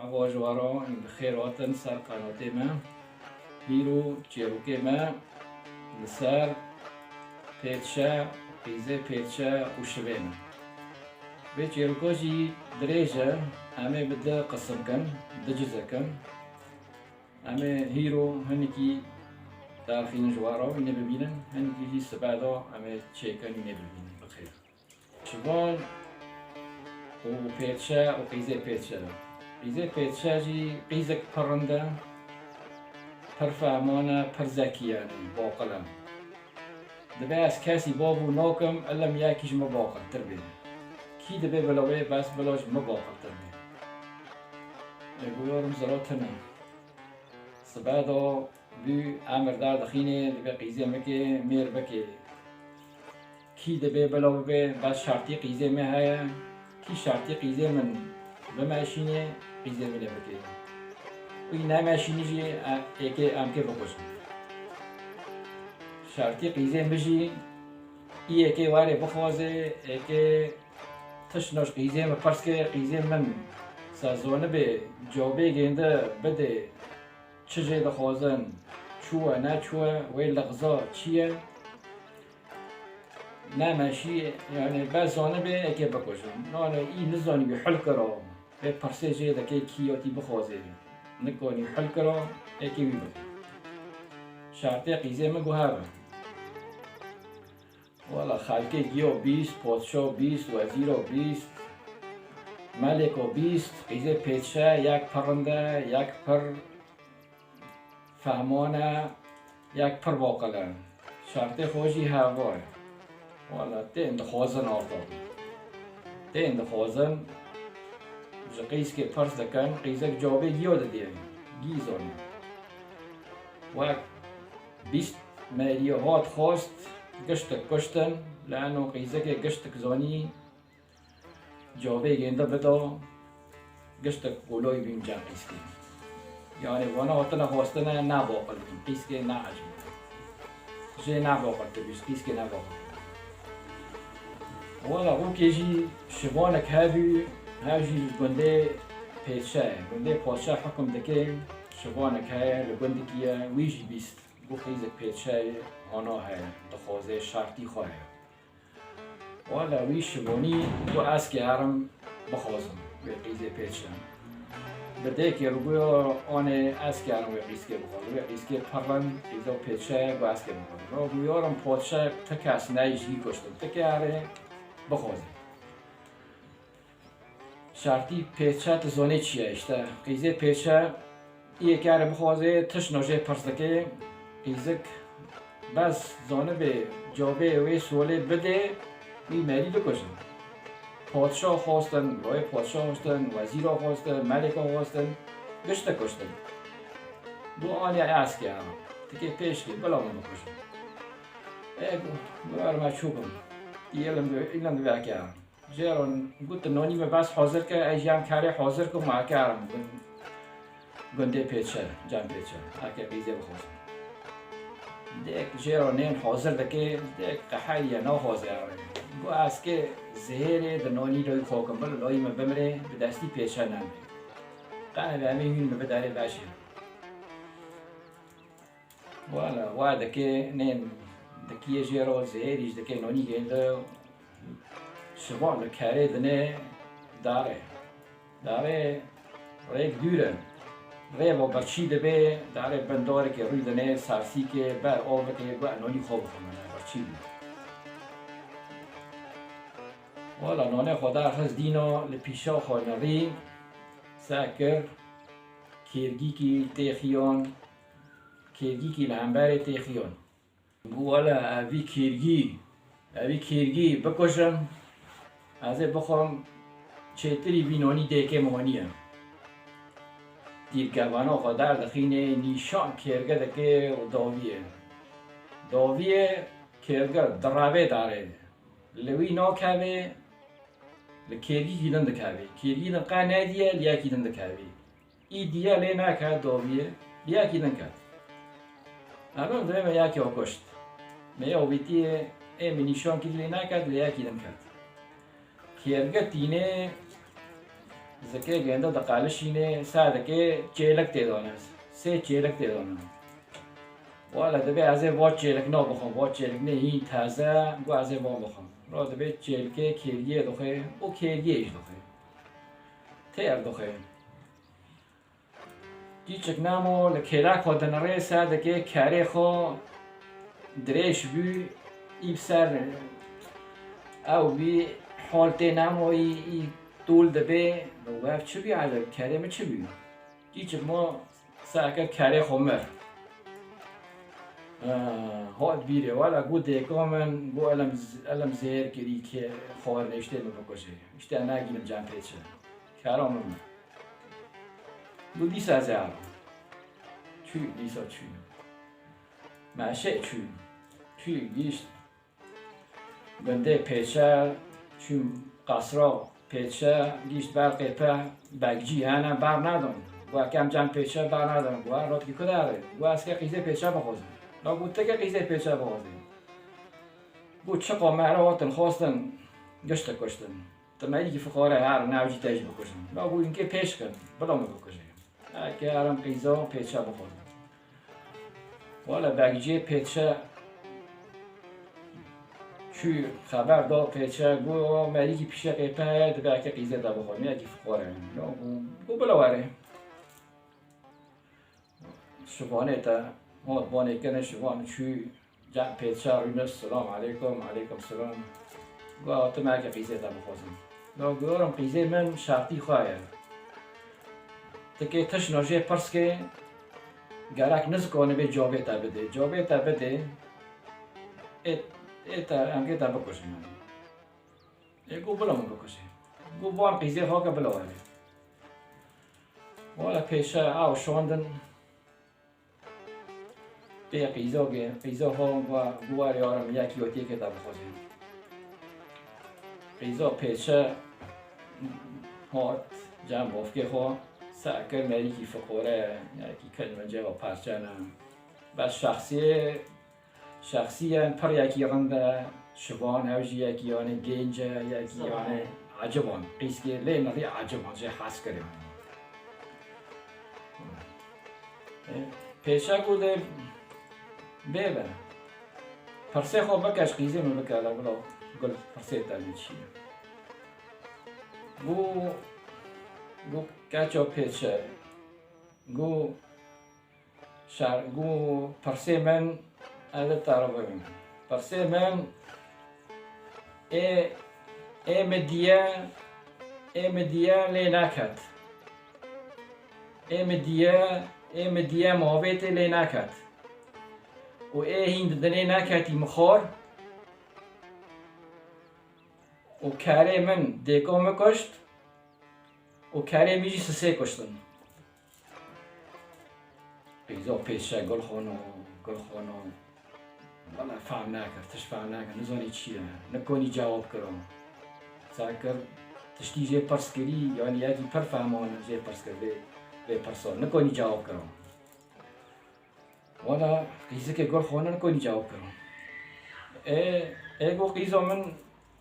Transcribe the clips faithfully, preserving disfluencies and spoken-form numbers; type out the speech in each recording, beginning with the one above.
Merhaba ji we re, em bi xêr hatin ser qenatê me. Hîro çêrokê me li ser pêtşe, qîzê pêtşe û şivê ne. Vê çêroka jî dirêj e, em ê bi du qisim kin, du cizek in. Em ê hîro hinekî derxînin ji we re, wî nê bibînin, hinekî jî sibe de em ê çêkin, wî nê bibînin. Bi xêr. Şivan û pêtşe û qîzê pêtşe. Qîzê pêtşe jî qîzek pir rind e, pir fehman e, pir zekî, yanî baqil e. Dibe ez kesî bav û nakim, illa yekî ji min baqiltir bê. Kî dibe bila wê, bes bila ji min baqiltir bê. Ê, goyarim zira tune. Sibe de bû emir derdixînê, dibe qîzê min kê, mêr bikê. Kî dibe bila bibe, bes şertî qîzê min heye. Kî şertî qîzê min bimeşînê, qîzê min ê bikê. Wî nemeşînî jî, e, êkê em kê bikujin. Şertî qîzê min jî, î êkê were bixwaze, êkê tiştna ji qîzê min pirs ke, qîzê min se zanibe, cawbê gênde bide, çi jê dixwazin, çû ye, neçû ye, wê lixza çi ye? Nemeşî, yanî bes zanibe êkê bikujin. Nane î nizanî wî hil kira. Vê pirsê jê dike kî ya tî bixwaze. Nikanî hil kira, êkê wî bike. Şertê qîzê min guh hev e. Wela xelkê giya bîst, padşa bîst, wezîra bîst, melêka bîst, qîzê pêtşe, yek pir rind e, yek pir fehman e, yek pir baqil e. Şertê xwe jî heva ye. Wela tên dixwazin arta. Tên dixwazin ji qîzkê pirs dikin, qîzek cawbê giya didê. Gî zanî. Wek bîst meriye hat xwest, giştik kuştin, li eno qîzekê giştik zanî, cawbê gênde bida, giştik kolayî bîn cem qîzkê. Yanî vana hatine xwestine, ne baqil bîn, qîzkê ne ecib. Jê ne baqil tibî, qîzkê ne baqil. Wela rokê jî şivanek hebû, hev jî li gundê pêtşe ye. Gundê padşa hukum dike, şivanek heye, li gundikî ye, wî jî bîst. Got qîzek pêtşe ye, hana heye, dixwaze, şertî xwe heye. Wela wî şivanî got ez kê herim bixwazim wê qîzê pêtşe. Bi dêkê re goya anê ez kê herim wê qîzkê bixwazim. Wê qîzkê pir rind, qîza pêtşe ye, got ez kê bixwazim. Ro goyarim padşe, ti kes neyê ji wî kuştin. Ti kê herê bixwazê. Şertî pêçe tu zanê çi ye îşte. Qîzê pêçe yê kare bixwaze tişt nojê pirs dike. Qîzik bes zanibê cawbê wê solê bidê, wî merî dikujin. Padşa xwestin, royê padşa xwestin, wezîra xwestin, melêka xwestin, gişte kuştin. Got anî ez kê herim. Tikê pêş kê, bila min bikujin. Ê, got, got erê me çû kim. Î îlim, îlim divê ez kê herim. Jê re got tu nonî me bes hazir ke, ez jî em karê hazir kim, ez kê herim gun-, gundê pêçe, cem pêçe. Eke qîzê bixwazim. Dêk jê re nên hazir dike, dêk qeheriye, naxwaze erê. Got ez kê zihêrê di nonî loyî xwe kim, bila loyî me bimrê, bi destî pêçe nemrê. Qene ve em ê hûn min bidarê veşê. Wala, wa dike nên dikiyê jê re zihêrî jî dike nonî gênde şivan li kerê dine dare. Dare rêk dûr e. Rê ve birçî dibe, dare bin darekê rû dine, sersîkê, ber avekê, got nonî xwe bixwime, birçî bû. Wala, nonê xwe derxist dîna li pîşa xwe nirî, se kir, kêrgîkî têxiyan, kêrgîkî li hemberê têxiyan. Got wele, ev vî kêrgî, ev vî kêrgî bikujim, ez ê bixwim, çêtirî vî nonî dêkê min honiye. Tîrkevana xwe derdixîne, nîşan kêrge dike û daviyê. Daviyê kêrge direvê darê. Li wî nakeve, li kêrgîkî din dikeve. Kêrgî din qe nediye, li yekî din dikeve. Î diye lê neket, daviyê, li yekî din ket. Herin divê me yekî xwe kuşt. Me ya avêtiyê, ê min nîşan kir lê neket, li yekî din ket. Kêrge tîne Zikê gênde diqelişînê, sedekê çêlik tê dane. Sê çêlik tê dane. Wala dibê ez ê va çêlikna bixwim, va çêliknê hîn teze, got ez ê van bixwim. Ra dibê çêlikê kêriyê dixwê û kêriyê jî dixwê. Têr dixwê. Kîçik namo li kêlek xwe dinirê, sedekê kerê xwe dirêj bû, î bi ser ew bî, hol tê namo, î, î tûl dibê, ev çi bî eceb, kerê min çi bî? Kîçik mo, sedekê kerê xwe mir. Eh, hat bîrê, wela got dêka min, got elem z-, elem zêr kirî kê xwarin, îştê min bikujê. Îşte nagînim cem pêçe. Kera min mir. Got dîsa ez ê herim. Çû, dîsa çû. Meşê çû. Çû gihîşt gundê pêçe, çû qesra pêçe, gihîşt ber qêpe, begcî hene, ber nadin. Got kem cem pêçe ber nadin. Got rotî ku de re? Got ez ke qîzê pêçe bixwazim. La got ti ke qîzê pêçe bixwazî? Got çiqa me re hatin xwestin, gişt kuştin. Ti merîkî fiqare her, ne ew jî te jî bikujin. La got hinkê pêş kin, bila min bikujê. Eke herim qîza pêçe bixwim. Wala begciyê pêçe çû xeber da pêçe, got merîkî pîşe qêpe heye, dibe eke qîzê te bixwim, yekî fiqare. La got, got bila were. Şivanê te, hot banê kene şivan çû. Cem pêça rûne, selam aleykum, aleykum selam. Got, tu merke qîzê te bixwazim. Got, gorim qîzê min şartî xwe ye. Tikê tişno jê pirs ke, gerek nizikane bê cavê te bidê. Cavê te bidê, ê, ê te, em kê te bikujin. Ê, got, bila min bikujê. Got, ban qîzê xwe ke bila were. Wala pêşe ew şandin. Pê qîza ge-, qîza xwe va, got, "Were yarim, yekî wetiyekê te bixwazî." Qîza pêçe hat cem bavkê xwe, se kir merîkî fiqore, yekî kilmincê ve perçe ne. Bes şexsiyê, şexsiyen pir yekî rind e, şivan ew jî yekî yanê gênc e, yekî yanê eciban. Qîzkê lê nirî eciban, jê hez kir yanê. Pêşe ku lê bê be. Pirsê xwe bike, ji qîzê min bike, la bila gul pirsê te lê çi ye? Got, got keça pêçe. Got şer, got pirsê min, ez ê te re bibim. Pirsê min ê, ê min diye, ê min diye lê neket. Ê min diye, ê min diye mavêtê lê neket. Û ê hîn di dinê neketî min xwar. Û kerê min dêka min kuşt. Û kerê min jî sisê kuştin. Qîza pêşe gul xweno, gul xweno. Wala fehm nakir, tişt fehm nakir, nizanî çi ye. Nikonî cewab kiro. Sa kir, tiştî jê pirs kirî, yanî yekî pir fehman jê pirs kir, vê, vê pirsa. Nikonî cewab kiro. Wala qîzikê gul xweno nikonî cewab kiro. Ê, ê got qîza min,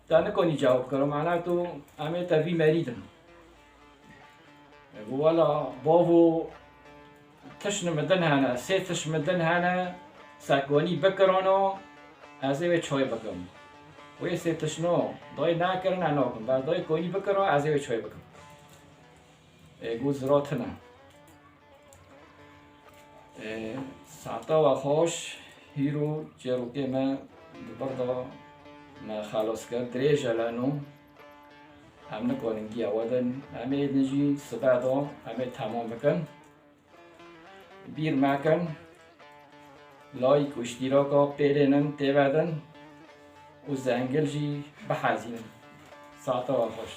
te nikonî cewab kiro, mana tu em ê te vî merî din. Ê got, wela bavo, tişt min din hene, sê tişt min din hene, se konî bikirano, ez ê wê çay bikim. Wê sê tiştno, dayê nakirin, ez nakim, bes dayê konî bikiro, ez ê wê çay bikim. Ê got, zira tune. Ê, saeta we xweş, hîro çêrokê me di vir de me xelas kir. Dirêj e leno. Em nikarin giya we din. Em ê din jî sibe de em ê temam bikin. Bîr mekin. Like û îştîraka pêlênin têvedin û zengil jî bihezînin. Saeta we xweş.